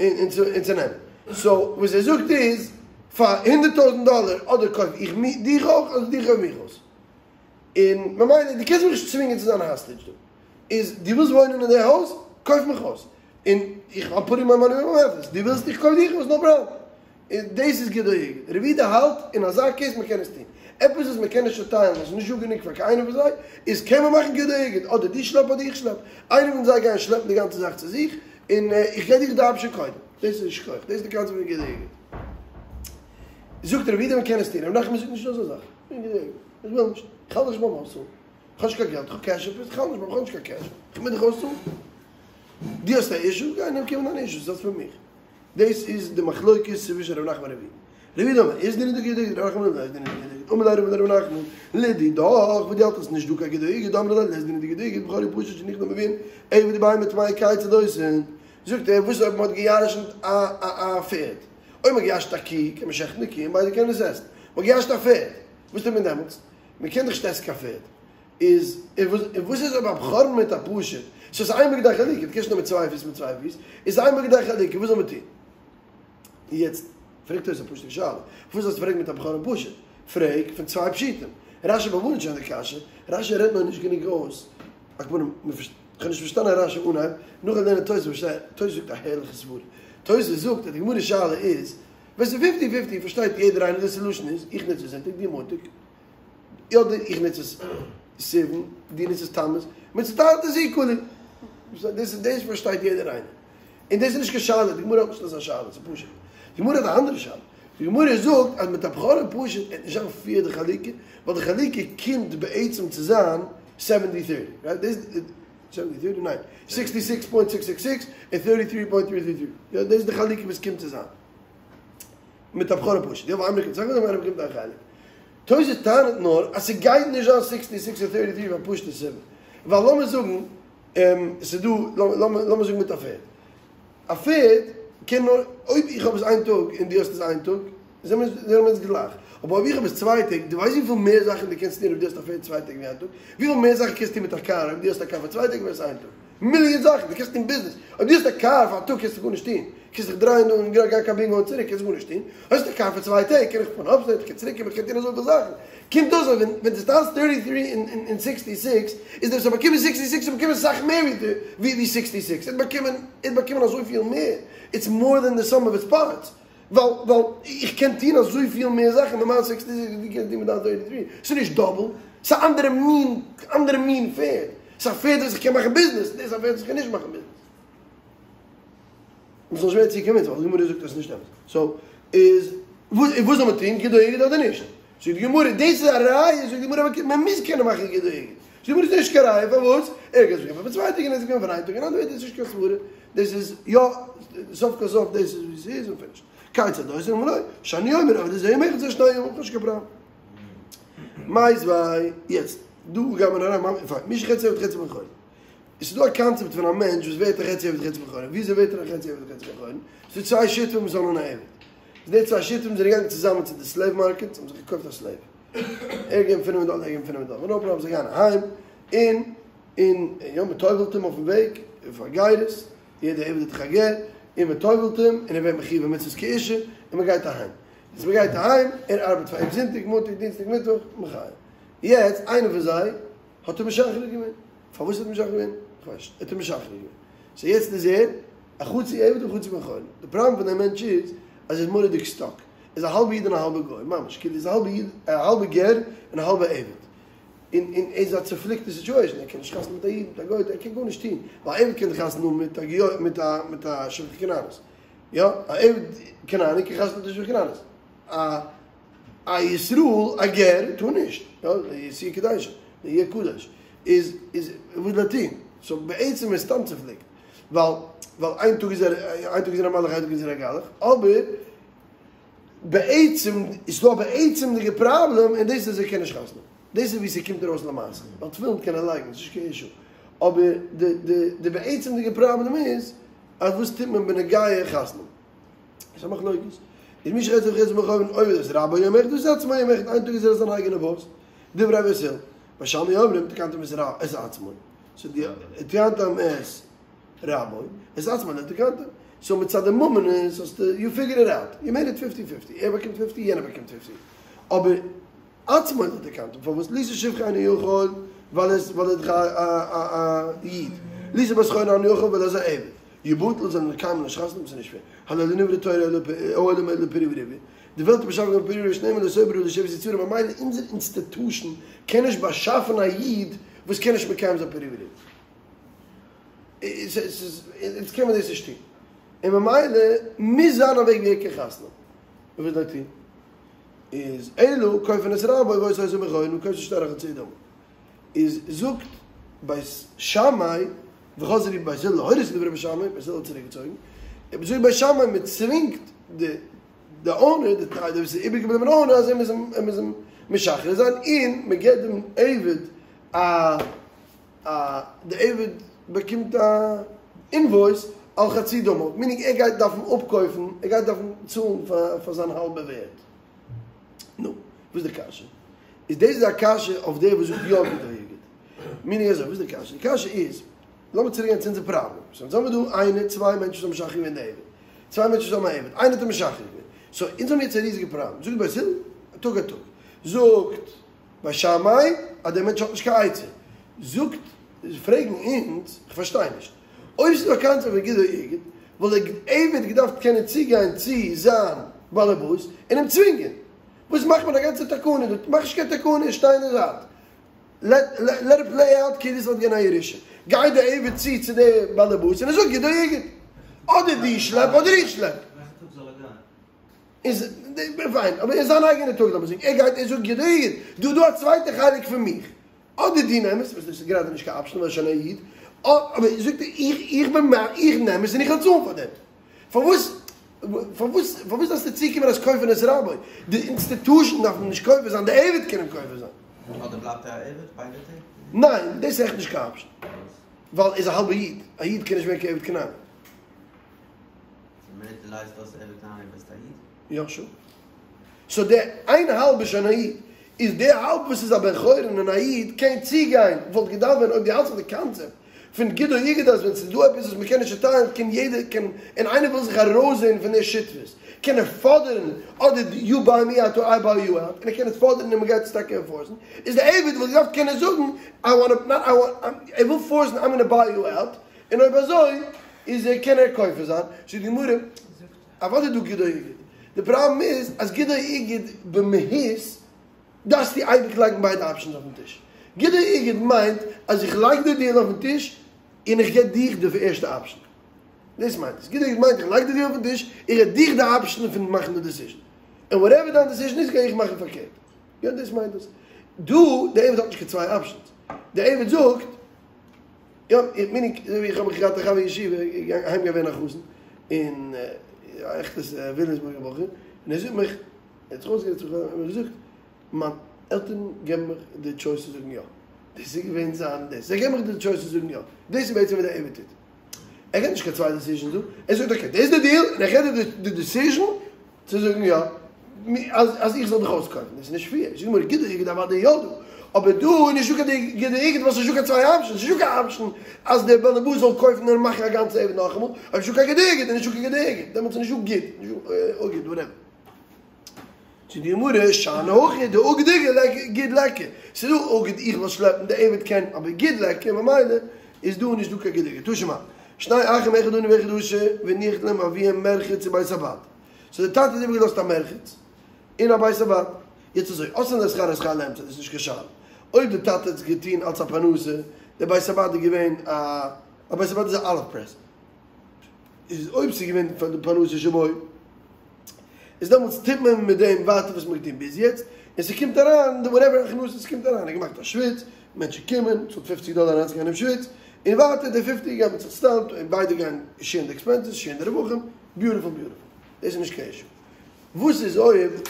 און צו און צו נעמען. סאו וואס ער זאגט איז, פאר הונדערט טויזנט דאלער אדער קויף איך דיך אויס אדער דו קויף מיך אויס. און ממילא דו קענסט מיך נישט צווינגען צו זיין א האסטעדזש דא. איז דו ווילסט וואוינען אין די הויז, קויף מיך אויס. און איך איים פוטינג מיי מאני ווער מיי מאוט איז, דו ווילסט איך קויף דיך אויס נאו פראבלעם. און דאס איז גודו אגוד. רב יהודה האלט אין אזא קעיס מען קען עס טון. עפעס וואס מען קען נישט צוטיילן עס איז נישט דא גענוג פאר קיין איינער פון זיי, איז קען מען מאכן גודו אגוד, אדער דו שלעפ אדער איך שלעפ. איינער פון זיי גייען שלעפן די גאנצע זאך צו זיך, און איך געב דיך די אפשען קודם. דאס איז שכוח. דאס איז די קאנצעפט פון גודו אגוד. זאגט רב יהודה מען קען עס טון. רב נחמן זאגט נישטא אזא זאך. גודו אגוד. איך וויל נישט. איך האלט נישט ביים אויסצאלן. איך האב נישט קיין געלט, איך האב קעש, איך האלט נישט ביים, איך האב נישט קיין קעש. איך מוז דיך אויסצאלן. דו האסט א אישו, גיי נעם קער פון דיין אישו, ס'איז פון מיך. דאס איז די מחלוקת צווישן ר' נחמן און רב יהודה. רב יהודה אמר אית דינא דגודו אגוד, ר' נחמן אמר לית דינא דגודו אגוד. אמר ליה רבא לר' נחמן, לדידך, וואס דו האלטסט אז נישט דא קיין גודו אגוד, דאמרי לית דינא דגודו אגוד, בכור ופשוט שנכנעו מאביהן, עבד ובהמה טמאה כיצד עושין. זאגט ער, וואס אויב מ'האט גע'ירש'נט א א א פערד? אויב מ'האט גע'ירש'נט א קי, קען מען שעכטן די קי און ביידע קענען עס עסן. מ'האט גע'ירש'נט א פערד, וואס טוט מען דעמאלטס? מ'קען דאך נישט עסן קיין פערד. איז און וואס איז אויב א בכור מיט א פשוט, ס'איז אין בו כדי חלוקה, דו קענסט נעמען צוויי פיס מיט צוויי פיס, איז אין בו כדי חלוקה, וואס זאל מען טון? יעצט פרעגט תוס' א פשוט'ע שאלה, פארוואס זאלסטו פרעגן מיט א בכור און פשוט? פרעג פון צוויי פשוטים. רשי באווארנט שוין די קשיא, רשי רעדט נאר נישט גענוג אויס, על כל פנים, כ'האב נישט פארשטאנען רשי אנהייב, נאכן לערנען תוס' פארשטיי איך, תוס' זאגט א הערליכע סברא, תוס' זאגט אז די גמרא שאלה איז, ווען ס'איז פיפטי פיפטי פארשטייט יעדער איינער די סעלושען איז, איך נוץ עס זונטאג, דו מאנטאג. אדער איך נוץ עס סיוון, דו נוץ עס תמוז, מען צוטיילט עס איקוועלי. דאס דאס פארשטייט יעדער איינער. און דאס איז נישט קיין שאלה, די גמרא האט נישט אזא שאלה, ס'איז פשוט. די גמרא האט א אנדערע שאלה. די גמרא זאגט אז מיט א בכור און פשוט וועט נישט זיין פעיר די חלוקה, ווייל די חלוקה קומט בעצם צו זיין סעווענטי טערטי, רייט? דאס סעווענטי טערטי? ניין. סיקסטי סיקס פוינט סיקס סיקס סיקס און טערטי טרי פוינט טרי טרי טרי. יא, דאס איז די חלוקה וואס קומט צו זיין. מיט א בכור און פשוט. יא, ווייל איינער באקומט אסאך און איינער באקומט איין חלק. תוס' טענה'ט נאר אז ס'גייט נישט זיין סיקסטי סיקס און טערטי טרי פאר פשוט'ע סיבה. ווייל לאמיר זאגן ס'איז דא, לאמיר זאגן מיט א פערד. א פערד קען נאר, אויב איך האב עס איין טאג און דו האסט עס איין טאג, זעמיר אונז גלייך. אבער אויב איך האב עס צוויי טעג, דו ווייסט וויפיל מער זאכן דו קענסט טון אויב דו האסט א פערד צוויי טעג ווי איין טאג? וויפיל מער זאכן קענסטו טון מיט א קאר אויב דו האסט א קאר פאר צוויי טעג ווערסעס איין טאג? מיליאן זאכן, דו קענסט טון ביזנעס, אויב דו האסט א קאר פאר א טאג קענסטו גארנישט טון, קענסט זיך דרייען דא און גיין קיין בינגא און צוריק קענסט גארנישט טון, האסט א קאר פאר צוויי טעג קען איך פארן אפסטעיט, איך קען צוריק קומען, איך קען טון אזויפיל זאכן, קומט אויס אז ווען דו טיילסט טערטי טרי און סיקסטי סיקס, איז דער וואס האט באקומען סיקסטי סיקס האט באקומען אסאך מער ווי ווי סיקסטי סיקס, ער האט באקומען ער האט באקומען אזויפיל מער, איטס מאר דען די סאם אוו איטס פארטס, ווייל ווייל איך קען טון אזויפיל מער זאכן מיט מיין סיקסטי סיקס ווי דו קענסט טון מיט דיין טערטי טרי, ס'איז נישט דאבל, ס'איז א אנדערע מין אנדערע מין פערד. ס'איז א פערד וואס איך קען מאכן ביזנעס, דאס איז א פערד וואס איך קען נישט מאכן ביזנעס. מ'זאל נישט מער צוקומען צו, ווייל די גמרא זאגט אז ס'איז נישט אמת. סאו, איז, וואס זאל מען טון, גודו אגוד אדער נישט? זאגט די גמרא, דאס איז א ראיה, זאגט די גמרא, מען מוז קענען מאכן גודו אגוד. זאגט די גמרא, ס'איז נישט קיין ראיה, פארוואס? ער קען זיך געבן פאר צוויי טעג און ער זיך געבן פאר איין טאג, אין אנדערע ווערטער איז נישט קיין סברא, דאס איז יא, סוף כל סוף דאס איז ווי ס'איז און פיניש. כיצד עושין אמר לו, שאני אומר עובד זה יום אחד וזה שני ימים, נישט קיין פראבלעם. מיתיבי, יעצט, דא גייט מען אריין ממש, פיין, מי שחציו עבד וחציו בן חורין. עס איז דא א קאנצעפט פון א מענטש וואס ווערט א חצי עבד וחצי בן חורין, וויאזוי ווערט ער א חצי עבד וחצי בן חורין? ס'איז דא צוויי שותפים וואס האבן אן עבד. איז די צוויי שותפים זענען געגאנגען צוזאמען צו די סלעיוו מארקעט, זיי האבן זיך געקויפט א סלעיוו. ער געבן פינף דאלער, ער געבן פינף דאלער, נאו פראבלעם, זיי גייען אהיים, און און יא, מען טובל'ט אים אויפן וועג, פאר גירות, יעדע עבד איז דאך א גר, און מען טובל'ט אים, און ער ווערט מחויב במצוות כאישה, און מען גייט אהיים. יעצט מען גייט אהיים, ער ארבעט פאר אים זונטאג, מאנטאג, דינסטאג, מיטוואך, מחיה. יעצט איינער פון זיי האט אים משחרר געווען. פארוואס האט ער משחרר געווען? איך ווייס נישט. ער האט אים משחרר געווען. סאו יעצט איז ער א חצי עבד וחצי בן חורין. די פראבלעם פון דעם מענטש איז אז ער איז מורא'דיג סטאק. ער איז א האלבע איד און א האלבע גוי, ממש כאילו ער איז א האלבע איד, א האלבע גר און א האלבע עבד. און און ער איז א צופליקטע סיטואשען, ער קען נישט חתונה מיט א איד, מיט א גוי, ער קען גארנישט טון, ווייל א עבד קען חתונה האבן מיט א גוי, מיט א מיט א שפחה כנענית. יא, א עבד כנעני קען חתונה מיט א שפחה כנענית. א א ישראל, א גר, טאר נישט. יא, יהא קדוש, יהא קדוש. איז איז וואס זאל ער טון? סאו בעצם איז סתם צופליקט. ווייל ווייל איין טאג איז ער איין טאג איז ער א מלאך איין טאג איז ער א גלח, אבער בעצם איז דא א בעצם'דיגע פראבלעם און דאס איז אז ער קען נישט חתונה האבן. דאס איז ווי ס'קומט ארויס למעשה. ווייל תפילין קען ער לייגן, ס'נישט קיין אישו. אבער די די די בעצם'דיגע פראבלעם איז אז וואס טוט מען בנוגע חתונה? איז א מחלוקת. איז מי שחציו עבד וחציו בן חורין עובד את רבו יום אחד ואת עצמו יום אחד, איין טאג איז ער זיין אייגענע באס. דברי בית הלל. בית שמאי אומרים תקנתם את עצמו. סאו די תקנתם את רבו, את עצמו לא תקנתם. סאו מצד די ממונות האסטו, יו פיגור איט אוט, יו מעיד איט פיפטי פיפטי, ער באקומט פיפטי יענער באקומט פיפטי. אבער עצמו לא תקנתם, פארוואס לישא שפחה אינו יכול, ווייל ער איז ווייל ער איז דאך א א איד. לישא בת חורין אינו יכול ווייל ער איז א עבד. יבטל זאל ער קיינמאל נישט חתונה האבן ס'איז נישט פעיר. הלא לא נברא תורה העולם אלא לפריה ורביה. די וועלט איז באשאפן געווארן פריה ורביה שנאמר לא תהו בראה לשבת יצרה ממילא אונזער אינסטיטושען קען נישט באשאפן א איד וואס קען נישט מקיים זיין פריה ורביה. אונז קען מען דאס נישט טון. און ממילא מוז זיין א וועג ווי ער קען חתונה האבן. און וואס זאל ער טון? איז אלא כופין את רבו ועושה אותו בן חורין וכותבין שטר על חצי דמיו. איז זאגט בית שמאי וחזרו בית הלל להורות לדברי בית שמאי, בית הלל האט צוריק געצויגן, זאגט בית שמאי מען צווינגט די די אונער, די די וואס איז איבערגעבליבען אונער אז ער מוז אים ער מוז אים משחרר זיין און מען געבט דעם עבד א א די עבד באקומט א אינוואויס על חצי דמיו, מינינג ער גייט דארפן אפקויפן ער גייט דארפן צאלן פאר פאר זיין האלבע ווערד. נו, וואס איז די קשיא? איז דאס איז א קשיא אויף דער וואס זאגט יא גודו אגוד. מינינג אזוי, וואס איז די קשיא? די קשיא איז, לאמיר צוריק גיין צו אונזער פראבלעם. סאו אונז האבן דא איינער, צוויי מענטשן וואס האבן משחרר געווען די עבד. צוויי מענטשן וואס האבן א עבד. איינער האט אים משחרר געווען. סאו אונז האבן יעצט א ריזיגע פראבלעם. זאגט בית הלל, טאג א טאג. זאגט בית שמאי אז דער מענטש האט נישט קיין עצה. זאגט, פרעגן אונז, כ'פארשטיי נישט. אויב ס'איז דא א קאנצעפט פון גודו אגוד, וואלט דער עבד געדארפט קענען צוגיין צו זיין באלעבאס און אים צווינגען. וואס מאכט מען א גאנצע תקנה דא? מאך נישט קיין תקנה, שטיי אין די זייט. לעט איט פלעי אוט כאילו ס'וואלט געווען א ירושה. גייט דער עבד צו צו די באלעבאס און ער זאגט גודו אגוד. אדער דו שלעפ אדער איך שלעפ. וועלכע טאג זאל ער גיין? איז פיין, אבער אין זיין אייגענע טאג לאמיר זאגן, ער גייט ער זאגט גודו אגוד, דא איז דא א צווייטע חלק פון מיך, אדער דו נעם עס, וואס דאס איז גראדע נישט קיין אפשן ווייל ער איז שוין א איד, אבער זאגט ער איך איך בין מ איך נעם עס און איך וועל צאלן פאר דעם. פארוואס פארוואס פארוואס דארפסטו צוקומען אז כופין את רבו? די אינסטיטושען דארף אים נישט כופה זיין, די עבד קען אים כופה זיין. אדער בלייבט ער א עבד ביידע טעג? ניין, דאס איז עכט נישט קיין אפשן. ווייל ער איז א האלבע איד, א איד קען נישט ווערן קיין עבד כנעני. די מינוט דו לייזט אויס עבד כנעני ביסטו א איד? יא שור. סאו די איין האלב איז שוין א איד. איז די האלב וואס איז א בן חורין און א איד קען צוגיין, וואלט געדארפט ווען אויב דו האלטסט אויף די קאנצעפט פון גודו אגוד אז ווען ס'איז דא עפעס וואס מ'קען נישט צוטיילן קען יעדער קען און איינער וויל זיך ארויסזעהן פון די שותפות קען ער פאדערן אדער יו ביי מי אוט אר איי ביי יו אוט און ער קען עס פאדערן און מ'גייט עס טאקע ענפארסן איז די עבד וואלט געדארפט קענען זאגן איי וואנט נאט איי וואנט ער וויל פארסן איים גאנא ביי יו אוט און אויב אזוי איז ער קען ער כופה זיין זאגט די גמרא אוודאי דא גודו אגוד די פראבלעם איז אז גודו אגוד במהות דארפסטו אייביג לייגן ביידע אפשענס אויפן טיש. גודו אגוד מיינט אז איך לייג די דיעל אויפן טיש און איך געב דיך די ערשטע אפשען. דאס מיינט עס. גודו אגוד מיינט איך לייג די דיעל אויפן טיש, איך געב דיך די אפשען פון מאכן די דעסיזשען. און וואטעווער דיין דעסיזשען איז גיי איך מאכן פארקערט. יא דאס מיינט עס. דא, די עבד האט נישט קיין צוויי אפשענס. די עבד זאגט, יא, איך מיין אזוי ווי איך האב געהאט א חבר אין ישיבה, אהיים געווען א חתן, און א עכטע וויליאמסבורגער בחור, און ער זאגט מיך, ער האט זיך אויסגערעדט צו מיר און געזאגט, מיין. עלטערן געבן מיך די טשויס צו זאגן יא. דאס איז געווען זיין דאס. זיי געבן מיך די טשויס צו זאגן יא. דאס איז בעצם וואס דער עבד טוט. ער געבט נישט קיין צוויי דעסיזשענס דא. ער זאגט אקעי, דאס איז די דיעל, און איך געב דיר די דעסיזשען צו זאגן יא. אז אז איך זאל דיך אויסקויפן. דאס איז נישט פעיר. זאגט די גמרא, גודו אגוד אוודאי יא דא. אבער דא איז נישטא קיין גודו אגוד ווייל ס'איז נישטא קיין צוויי אפשענס. ס'איז נישטא קיין אפשען אז דער בעל הבית זאל קויפן און מאכן א גאנצע עבד נאכאמאל. אויב נישטא קיין גודו אגוד איז נישטא קיין גודו אגוד. דעמאלטס איז נישטא גוד. נישטא אגוד וואטעווער. זאגט די גמרא, שאני הכא דאגוד גוד ליכא, ס'איז דא אגוד איך וועל שלעפן די עבד קען, אבער גוד ליכא ממילא איז דא נישט דא קיין גודו אגוד, תא שמע, שני אחים אחד עני ואחד עשיר והניח להם אביהם מרחץ ובית הבד, סאו די טאטע האט איבערגעלאזט א מרחץ און א בית הבד, יעצט אזוי, עשאן לשכר ושכר לאמצע, דאס איז נישט קיין שאלה, אויב די טאטע האט עס געטון אלס א פרנסה, די בית הבד איז געווען א, א בית הבד איז א אליוו פרעס, איז אויב ס'איז געווען פאר די פרנסה שבו. איז דעמאלטס טוט מען מיט דעם ווייטער וואס מ'האט געטון ביז יעצט, און ס'קומט אריין די וואטעווער הכנסות ס'קומט אריין, ער האט געמאכט א שוויץ, מענטשן קומען, צאלט פופציג דאלער אריינצוגיין אינעם שוויץ, און ווייטער די פופציג גייט מען זיך סתם, און ביידע גייען שעירן די עקספענסעס, שעירן די רווחים, ביוטיפול ביוטיפול, דאס איז נישט קיין אישו. וואס איז אויב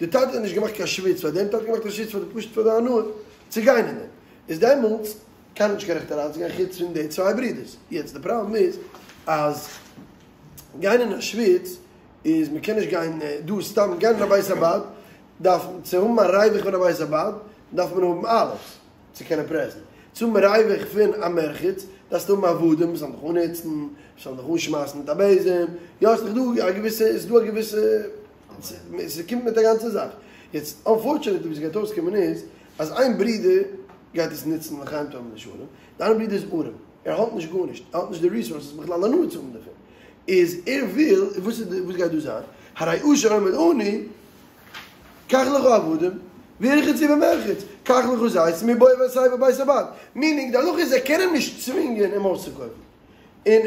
די טאטע האט נישט געמאכט קיין שוויץ פאר דעם, טאטע האט געמאכט א שוויץ פאר די פשוט פאר די הנאה צו גיין אין דעם, איז דעמאלטס קיינער האט נישט קיין רעכט אריינצוגיין חוץ פון די צוויי ברידערס, יעצט די פראבלעם איז אז גיין אין א שוויץ איז מען קען נישט גיין דא סתם גיין אין א בית הבד דארף צו האבן א ריווח פון א בית הבד דארף מען האבן אליווס צו קענען פרעסן, צו האבן ריווח פון א מרחץ דארפסטו האבן עבדים וואס זאלן דיך אנהיצן, וואס זאלן דיך אנשמייסן מיט א בעזעם, יא ס'איז דאך דא א געוויסע, ס'איז דא א געוויסע, ס'קומט מיט א גאנצע זאך, יעצט אנפארטשענעטלי וואס גייט אויסקומען איז אז איין ברודער גייט עס נוצן לחיים טובים ולשלום, די אנדערע ברודער איז ארעם, ער האט נישט גארנישט, ער האט נישט די ריסארסעס בכלל הנאה צו האבן דערפון, איז ער וויל, וואס איז די, וואס גייט דא זיין, הרי עשיר אומר לעני, קח לך עבדים, וירחצו במרחץ, קח לך זיתים ובוא ועשה בבית הבד, מינינג די הלכה איז ער קען אים נישט צווינגען אים אויסצוקויפן, און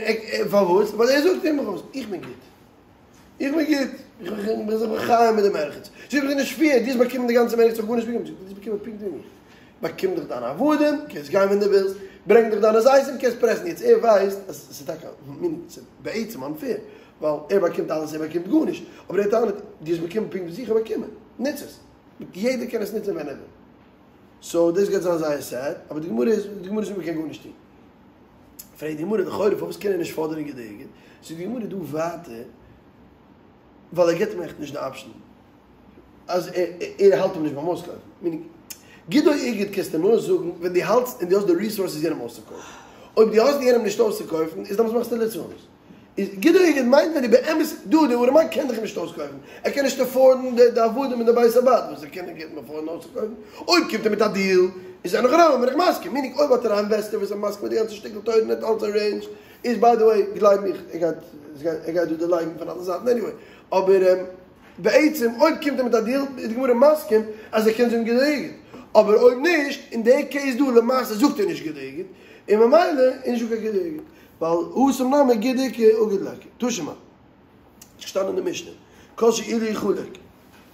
פארוואס? ווייל ער זאגט אים איך בין גוט. איך בין גוט, איך בין זיך מחיה מיט די מרחץ. זאגט ער נישט פעיר, דו האסט באקומען די גאנצע מרחץ, איך האב גארנישט באקומען. זאגט ער, דו האסט באקומען פונקט ווי מיך. באקום דיך דיינע עבדים, קענסט גיין ווען דו ווילסט, ברענג דיך דיינע זיתים, קענסט פרעסן. יעצט ער ווייסט אז עס איז טאקע מין, עס איז בעצם אנפעיר, ווייל ער באקומט אלעס, ער באקומט גארנישט. אבער ער טענה'ט, דו האסט באקומען פונקט וואס איך האב באקומען, נוץ עס. יעדער קען עס נוצן ווען ער וויל. סאו דאס גייט זיין זייער סעד, אבער די גמרא איז, די גמרא זאגט מען קען גארנישט טון. פרעגט די גמרא לכאורה פארוואס קען ער נישט פאדערן גודו אגוד? זאגט די גמרא דא ווייטער ווייל ער געבט אים עכט נישט די אפשן אז ער האלט אים נישט ביים אויסקויפן, מיינינג גודו אגוד קענסטו נאר זאגן ווען דו האלטסט און דו האסט די ריסארסעס יענעם אויסצוקויפן, אויב דו האסט יענעם נישט אויסצוקויפן איז דעמאלטס מאכסטו ליצנות. איז גודו אגוד מיינט ווען דו באמת דא די ארעמאן קען דיך נישט אויסקויפן ער קען נישט עפארדן די די עבדים און די בית הבד וואס ער קען גייט מען עפארדן אויסצוקויפן אויב קומט ער מיט א דיעל איז אין הכי נמי בין איך מסכים מיינינג אויב האט ער א אינוועסטער וואס איז מסכים מיט די גאנצע שטיקל תורה און האט אלס ארעינדזשד איז ביי די וועי גלייב מיך ער גייט ער גייט דא דערלייגן פון אלע זייטן עניוועי אבער בעצם אויב קומט ער מיט א דיעל איז די גמרא מסכים אז ער קען זאגן גודו אגוד אבער אויב נישט אין די קעיס דא למעשה זאגט ער נישט גודו אגוד און ממילא איז נישטא קיין גודו אגוד. ווייל התם נמי גוד איכא אגוד ליכא. תא שמע. ס'איז געשטאנען אין די משנה. כל שאילו יחלק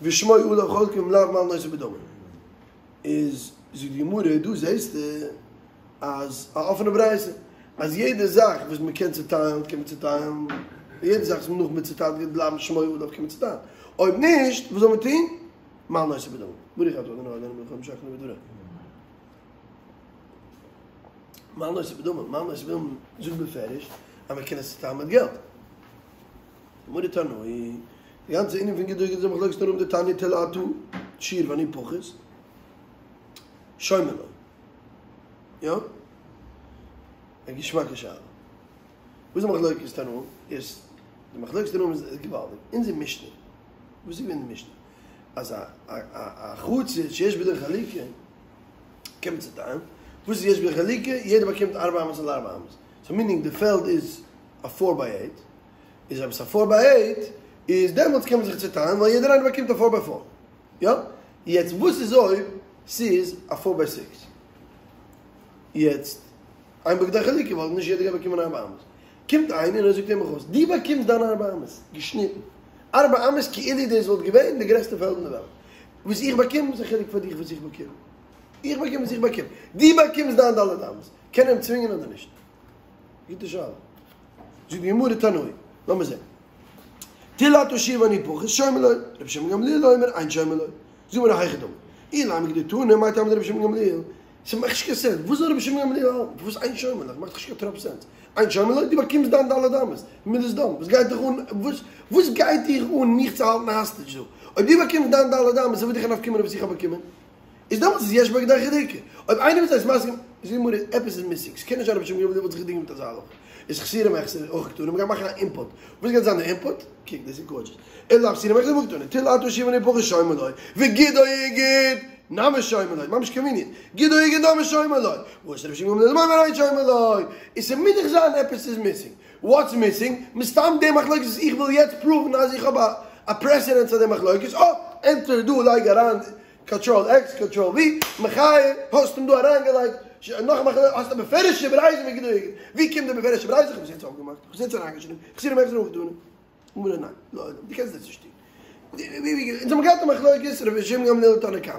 ושמו עליו חולקין ואם לאו מעלין אותו בדמים. איז זאגט די גמרא דא זעסטו אז א אפענע ברייתא אז יעדע זאך וואס מען קען צוטיילן קען מען צוטיילן. יעדע זאך וואס נאך מען צוטיילט גייט בלייבן שמו עליו קען מען צוטיילן. אויב נישט וואס זאל מען טון? מעלין אותו בדמים. ברוך אתה ה' אלהינו מלך העולם שהכל נהיה בדברו. מעלין אותו בדמים, מעלין אותו בדמים זאגט בפירוש אז מען קען עס צוטיילן מיט געלט. גמרא תנאי, די גאנצע ענין פון גודו אגוד איז א מחלוקת תנאים דתניא טול אתה שיר ואני פחות, שומעין לו. יא? א געשמאקע שאלה. וואס איז די מחלוקת תנאים? איז די מחלוקת תנאים איז געוואלדיג. אונזער משנה, וואס איז געווען די משנה? אז א א א חצר שיש בידו חלוקה, קען מען צוטיילן, וואס איז יש בידו חלוקה? יעדער באקומט ארבע אמות על ארבע אמות, סאו מינינג די פעלד איז א פאר ביי עיט, איז אויב עס איז א פאר ביי עיט, איז דעמאלטס קען מען זיך צוטיילן ווייל יעדער איינער באקומט א פאר ביי פאר, יא? יעצט וואס איז אויב ס'איז א פאר ביי סיקס? יעצט אין בה כדי חלוקה ווייל נישט יעדער גייט באקומען ארבע אמות, קומט איינער און ער זאגט אים אויס, דו באקומסט דיינע ארבע אמות, געשניטן, ארבע אמות כאילו דאס וואלט געווען די גרעסטע פעלד אין די וועלט, וואס איך באקום איז א חילוק פאר דיך וואס איך באקום, איך באקום וואס איך באקום, דו באקומסט דיין ד' אמות, קען ער אים צווינגען אדער נישט? גוטע שאלה. זאגט די גמרא תנאי, לאמיר זען. טול אתה שיר ואני פחות, שומעין לו, רבן שמעון גמליאל אומר, אין שומעין לו. זאגט די גמרא היכי דמי. אילימא כדתנא, מאי טעמא דרבי שמעון גמליאל? ס'מאכט נישט קיין סענס, וואס זאל רבי שמעון גמליאל האלטן? פארוואס אין שומרין לך? מאכט דאך נישט קיין טראפ סענס. אין שומרין לך? דו באקומסט דיין ד' אמות, מידת דם, וואס גייט דיך אן, וואס וואס גייט דיך אן מיך צו האלטן האסטעדזש דא? אויב דו באקומסט דיין ד' אמות, וואס איז דיך א נפקא מינה וואס איך האב באקומען? איז דעמאלטס איז יש בה כדי חלוקה. אויב איינער וואס איז מסכים, זאגט די גמרא, עפעס איז מיסינג, ס'קען נישט זיין רבי שמעון גמליאל וואלט זיך געדינגען מיט אזא הלכה. איז חסורי מחסרא הכי קתני, מ'גייט מאכן א אינפוט. וואס גייט זיין די אינפוט? קוק, דאס איז גארדזשעס. אלא לאו חסורי מחסרא הכי קתני, טול אתה שיעור ואני פחות שומר לו, וגידו הגיד, נמי שומר לו, ממש קאנוויניענט, גידו הגיד נמי שומר לו, ואתא רבי שמעון גמליאל למימר אין שומר לו, איז ס'מוז דאך זיין עפעס איז מיסינג. וואטס מיסינג? מסתם די מחלוקת וואס איך וויל יעצט פראוון אז איך האב א פרעסעדענט פאר די מחלוקת, אה! ענטער דא לייג אריין קאנטראל עקס קאנטראל ווי, מחיה, האסט אים דא אריינגעלייגט, נאך א מחלוקת, האסט א בפירוש'ע ברייתא מיט גידו הגיד, ווי קומט די בפירוש'ע ברייתא? איך האב עס יעצט אויפגעמאכט, איך האב עס יעצט אריינגעשריבן, חסורי מחסרא הכי קתני, גמרא ניין, לא, דו קענסט דאס נישט טון. אונז האבן געהאט א מחלוקת רבי שמעון גמליאל תנא קמא,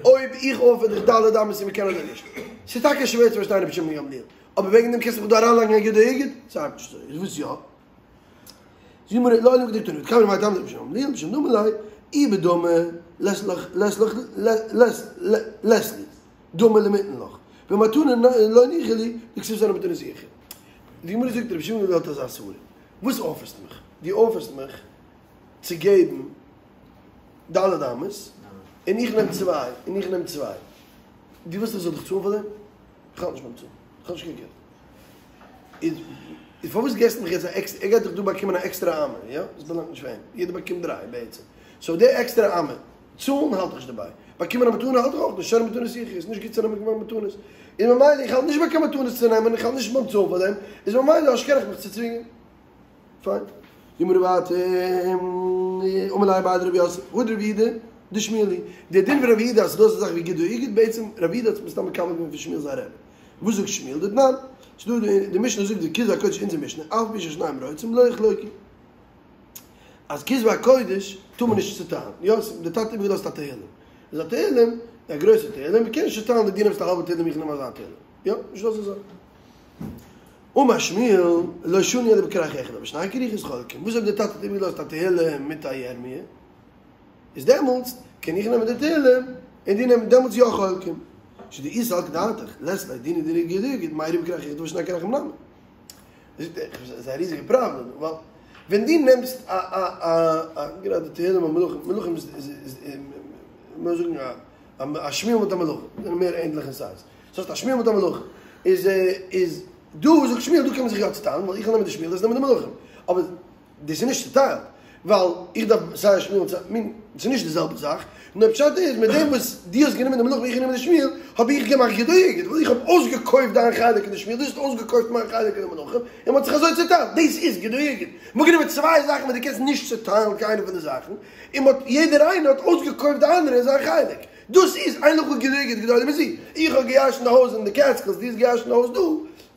אויב איך אפער דיך ד' אמות און מ'קען אדער נישט, ס'איז טאקע שווער צו פארשטיין רבי שמעון גמליאל, אבער וועגן דעם קענסטו מיך דא אריינלייגן א גידו הגיד? ס'ארבעט נישט אזוי, איז וואס יא? זאגט די גמרא לעולם כדקתני וכמה מאי טעמא דרבי שמעון גמליאל משום דאמר ליה אי בדמי לית לך לית לך לית לי דמי למיתן לך במתנה לא ניחא לי דכתיב שונא מתנות יחוד די גמרא זאגט רבי שמעון גמליאל האט אזא סברא וואס אפערסט מיך? דו אפערסט מיך צו געבן ד' אמות און איך נעם צוויי און איך נעם צוויי דו ווילסט איך זאל דיך צאלן פאר דעם? איך האלט נישט ביים צאלן איך האב נישט קיין געלט איז איז פארוואס געסטו מיך יעצט א עקסטער, ער גייט דאך דא באקומען א עקסטערע אמה, יא? דאס באלאנגט נישט פאר אים, יעדער באקומט דריי בעצם, סאו די עקסטערע אמה, צאלן האלט איך נישט דערביי, באקומען א מתנה האלט איך אויך נישט, שונא מתנות יחיה, איז נישט גוט צו נעמען קיין מתנות, איז ממילא איך האלט נישט ביי קיין מתנות צו נעמען, איך האלט נישט ביים צאלן פאר דעם, איז ממילא אז קען איך מיך צו צווינגען. פיין. גמרא ווייטער, אמר ליה אביי לרב יוסף, הא דרב יהודה דשמואל היא, דער דין פון רב יהודה אז ס'איז דא אזא זאך ווי גידו הגיד, בעצם רב יהודה האט עס מסתם מקבל געווען פון שמואל זיין רבי. וואס זאגט שמואל? דתנן, ס'דא די משנה זאגט די כתבי הקודש אונזער משנה, אף על פי ששניהם רוצים לא יחלוקו. אז כתבי הקודש טאר מען נישט צוטיילן, יא, די טאטע האט איבערגעלאזט א תהלים, איז א תהלים, א גרויסע תהלים, מען קען נישט צוטיילן די דו נעמסט א האלבע תהלים איך נעם אזא תהלים, יא, נישט דא אזא זאך. אמר שמואל, לא שנו אלא בכרך אחד, אבל בשני כריכות חולקין, וואס אויב די טאטע האט איבערגעלאזט א תהלים מיט א ירמיה? איז דעמאלטס קען איך נעמען די תהלים און דו נעמען דעמאלטס יא חולקים. שדאי סלקא דעתך, לית ליה דינא דגידו הגיד, מיירי בכרך אחד ובשני כרכים נמי. דאס איז א ריזיגע פראבלעם, ווייל ווען דו נעמסט א א א א גראדע תהלים און מלכים, מלכים איז איז איז לאמיר זאגן א א שמואל מיט א מלכים זענען מער ענדליך אין סייז. סאו האסט א שמואל מיט א מלכים. איז איז דא זאגט שמואל דא קען מען זיך יא צוטיילן ווייל איך וועל נעמען די שמואל דו וועסט נעמען די מלכים. אבער דאס איז נישט צוטיילט, ווייל איך דארף סיי שמואל און סיי, מין, ס'איז נישט די זעלבע זאך, נאר פשט איז מיט דעם וואס דו האסט גענומען די מלכים און איך גענומען די שמואל, האב איך געמאכט גידו הגיד, ווייל איך האב אויסגעקויפט דיין חלק אין די שמואל, דו האסט אויסגעקויפט מיין חלק אין די מלכים, און מ'האט זיך אזוי צוטיילט, דאס איז גידו הגיד, מ'האט גענומען צוויי זאכן וואס דו קענסט נישט צוטיילן קיינע פון די זאכן, און מ'האט, יעדער איינער האט אויסגעקויפט די אנדערע אין זיין חלק, דאס איז אין לך גידו הגיד גדולה מזו, איך האב געירשנט די הויז אין די קעטסקילס, דו האסט געירשנט די הויז דא,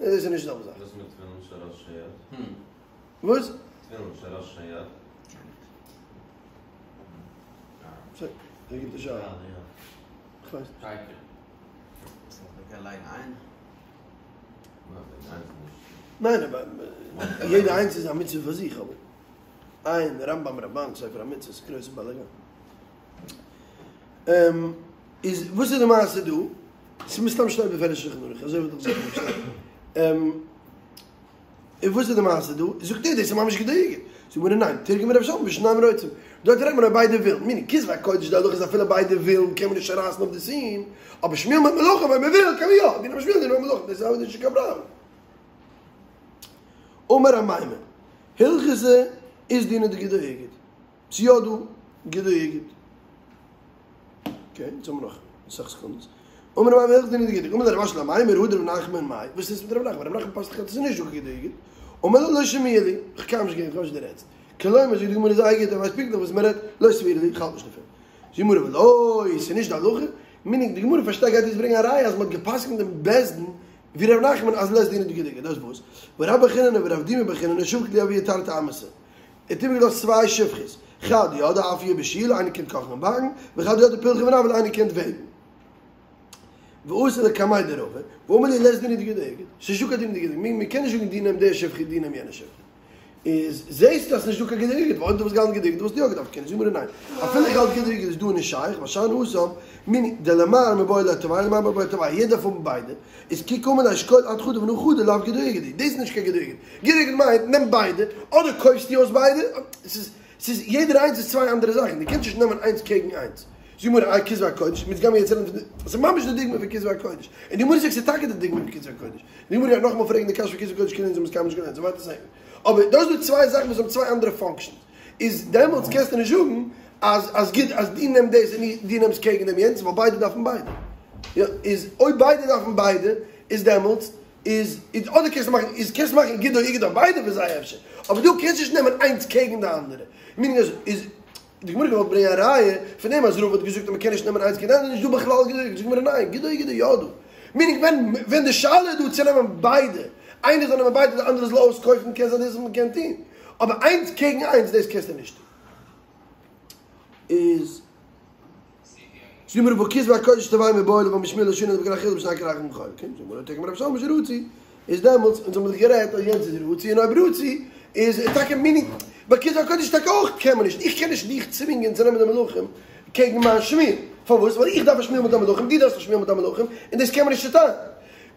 דאס איז נישט די זעלבע זאך. וואס מיט תפילין של ראש היד? וואס? תפילין של ראש היד. ס'איז א גוטע שאלה. כ'ווייס נישט. ניין אבער יעדע איינס איז א מצוה פאר זיך אבער עיין רמב"ם רמב"ן ספר המצוות גרויסע באלאגאן. איז וואס איז די מעשה דא? ס'איז מסתם שטייט בפירוש שולחן ערוך אזוי וואלט איך זיכער געשטאנען. און וואס איז די מעשה דא? זאגט ער דאס איז ממש גידו הגיד. זאגט די גמרא ניין, תרגמה רב שלום בשניהם רוצים. דארט רעדט מען אויב ביידע ווילן. מיינט כתבי הקודש די הלכה איז אפילו ביידע ווילן קען מען נישט צורייסן אויף די סין. אבער שמואל מיט מלכים אויב מען וויל קען מען יא. דו נעם שמואל דו נעם מלכים דאס איז נישט קיין פראבלעם. אמר אמימר, הלכתא אית דינא דגידו הגיד. ס'איז יא דא גידו הגיד. אקעי, יעצט האבן מיר נאך אסאך סעקונדעס. אמר אמימר הלכתא דינא דגידו הגיד. אמר ליה רב אשי לאמימר הא דרב נחמן מאי. וואס איז מיט רב נחמן? רב נחמן פסק'נט אז ס'איז נישט דא גידו הגיד. אמר ליה לא שמיע לי. איך קען נישט געבן, איך ווייס נישט וואס דו רעדסט. כלומר זאגט די גמרא זייער גוט, ער ווייסט פונקטליך וואס מען רעדט, לא סבירא לי, איך האלט נישט דערפון. זאגט די גמרא ולא, ס'איז נישט די הלכה. מיינט די גמרא פארשטייט גייט יעצט ברענגען א ראיה אז מ'האט געפסק'נט דעם בית דין ווי רב נחמן אז לית דינא דגידו הגיד. דאס וואס? והא רבה בר חיננא ורב דימי בר חיננא שבקי להו אבוה תרתי אמתא. ער האט איבערגעלאזט צוויי שפחות, חד ידעה אפיא ובישולא, איינער קען קאכן און באקן, וחד ידעה פלחא ונוולא, איינער קען וועבן. ואתו לקמיה דרבא, ואמרו ליה לית דינא דגידו הגיד, ס'איז נישטא קיין דין דגידו הגיד, מען קען נישט זאגן דו נעם די שפחה דו נעם יענע שפחה. איז זעהסטו אז ס'נישט דא קיין גודו אגוד, ווייל אויב דו וואלסט געהאלטן גודו אגוד וואלסטו יא געדארפט קענען, זאגט די גמרא ניין, אפילו איך האלט גודו אגוד איז דא נישט שייך, ווייל שאני התם מיני דלמר מיבעי ליה תרוייהו ולמר מיבעי ליה תרוייהו, יעדער דארף האבן ביידע, איז כי קאמר ליה שקול עד חדא ונח חדא לאו גודו אגוד, דאס איז נישט קיין גודו אגוד, גודו אגוד מיינט נעם ביידע, אדער קויפסטו אויס ביידע, ס'איז ס'איז יעדער איינס איז צוויי אנדערע זאכן, דו קענסט נישט נעמען איינס קעגן איינס. זאגט די גמרא איי כתבי הקודש, מיר גיימיר יעצט רעדן פון די, ס'איז ממש די דוגמא פון כתבי הקודש, און די גמרא זאגט ס'איז טאקע די דוגמא פון כתבי הקודש, די גמרא גייט נאכאמאל פרעגן די קשיא פון כתבי הקודש כאילו אונז האבן עס קיינמאל נישט געלערנט, סאו ווייטער זעהן מיר. אבער דא איז דא צוויי זאכן וואס האבן צוויי אנדערע פאנקשענס, איז דעמאלטס קענסטו נישט זאגן אז אז גוט אז דו נעם דאס און דו נעמסט קעגן דעם יענץ, ווייל ביידע דארפן ביידע. יא, איז אויב ביידע דארפן ביידע, איז דעמאלטס איז איז אדער קענסטו מאכן איז קענסט מאכן גודו אגוד אויף ביידע פון זיי אפשר, אבער דא קענסטו נישט נעמען איינס קעגן די אנדערע, מיינינג אז איז די גמרא געוואלט ברענגען א ראיה פון דעם אז רבא האט געזאגט אז מען קען נישט נעמען איינס קעגן די אנדערע איז נישט דא בכלל גודו אגוד, זאגט די גמרא ניין גודו אגוד איז יא דא, מיינינג ווען ווען די שאלה איז דא צו נעמען ביידע, איינער זאל נעמען ביידע די אנדערע זאל אויסקויפן קען זיין דאס וואס מען קען טון, אבער איינס קעגן איינס דאס קענסטו נישט טון. איז. זאגט די גמרא והא כתבי הקודש תרוייהו מיבעי ליה ווייל משמואל לא שנו אלא בכרך אחד ובשני כרכין חולקין, זאגט די גמרא תקן רב שלום שרצו, איז דעמאלטס אונז האבן זיך גערעדט אז יענץ איז רצוי און אויב רצוי איז טאקע מיינינג ביי כתבי הקודש טאקע אויך קען מען נישט, איך קען נישט דיך צווינגען צו נעמען די מלכים קעגן מיין שמואל, פארוואס? ווייל איך דארף א שמואל מיט א מלכים, דו דארפסט א שמואל מיט א מלכים, און דאס קען מען נישט צוטיילן.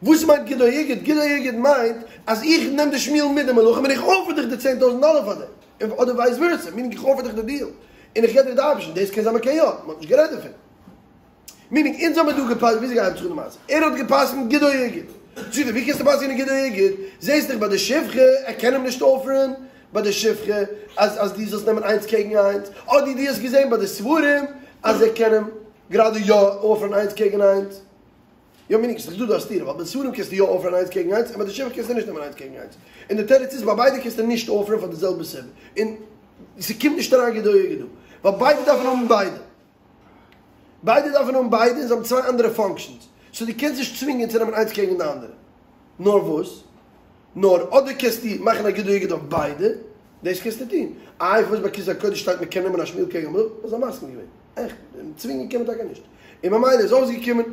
וואס מיינט גודו אגוד? גודו אגוד מיינט אז איך נעם די שמואל מיט די מלכים און איך אפער דיך די צען טויזנט דאלער פאר דעם, אדער ווייס ווערסע, מיינינג איך אפער דיך די דיעל, און איך געב דיר די אפשען, דאס קען זיין מען קען יא, מען האט נישט גערעדט דערפון. מיינינג, אונז האמיר דא געפסקנט, וויאזוי גייט זיך די מעשה? ער האט געפסקנט גודו אגוד. זאגט ער, ווי קענסטו פסק'נען גודו אגוד? זעהסט דאך ביי די שפחה, ער קען אים נישט אפערן ביי די שפחה אז אז דו זאלסט נעמען איינס קעגן איינס, אדער דו האסט געזעהן ביי די ספרים אז ער קען אים גראדע יא אפערן איינס קעגן איינס. יא מיינינג, ס'איז דאך דא דא א סתירה, ווייל ביי די ספרים קענסטו יא אפערן איינס קעגן איינס, און ביי די שפחה קענסטו נישט נעמען איינס קעגן איינס. און די תירוץ איז, ביי ביידע קענסטו נישט אפערן פאר די זעלבע סיבה. און ס'קומט נישט אריין גודו אגוד דא, ווייל ביידע דארפן האבן ביידע. ביידע דארפן האבן ביידע און זיי האבן צוויי אנדערע פאנקשענס, סאו דו קענסט נישט צווינגען צו נעמען איינס קעגן די אנדערע. נאר וואס? נאר אדער קענסטו מאכן א גודו אגוד אויף ביידע, דאס קענסטו טון. איי פארוואס ביי כתבי הקודש שטייט מען קען נעמען א שמואל קעגן א מלך? ווייל זיי האבן מסכים געווען. עכט, צווינגען קען מען טאקע נישט. און ממילא איז אויסגעקומען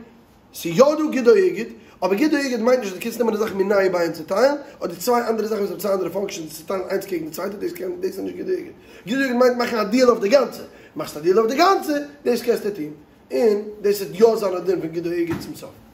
ס'איז יא דא גודו אגוד, אבער גודו אגוד מיינט נישט אז דו קענסט נעמען די זאך מיניה וביה און צוטיילן, אדער צוויי אנדערע זאכן וואס האבן צוויי אנדערע פאנקשענס און צוטיילן איינס קעגן די צווייטע, דאס קען, דאס איז נישט גודו אגוד. גודו אגוד מיינט מאכן א דיעל אויף די גאנצע. מאכסט א דיעל אויף די גאנצע, דאס קענסטו טון. און דאס וועט יא זיין א דין פון גודו אגוד צום סוף.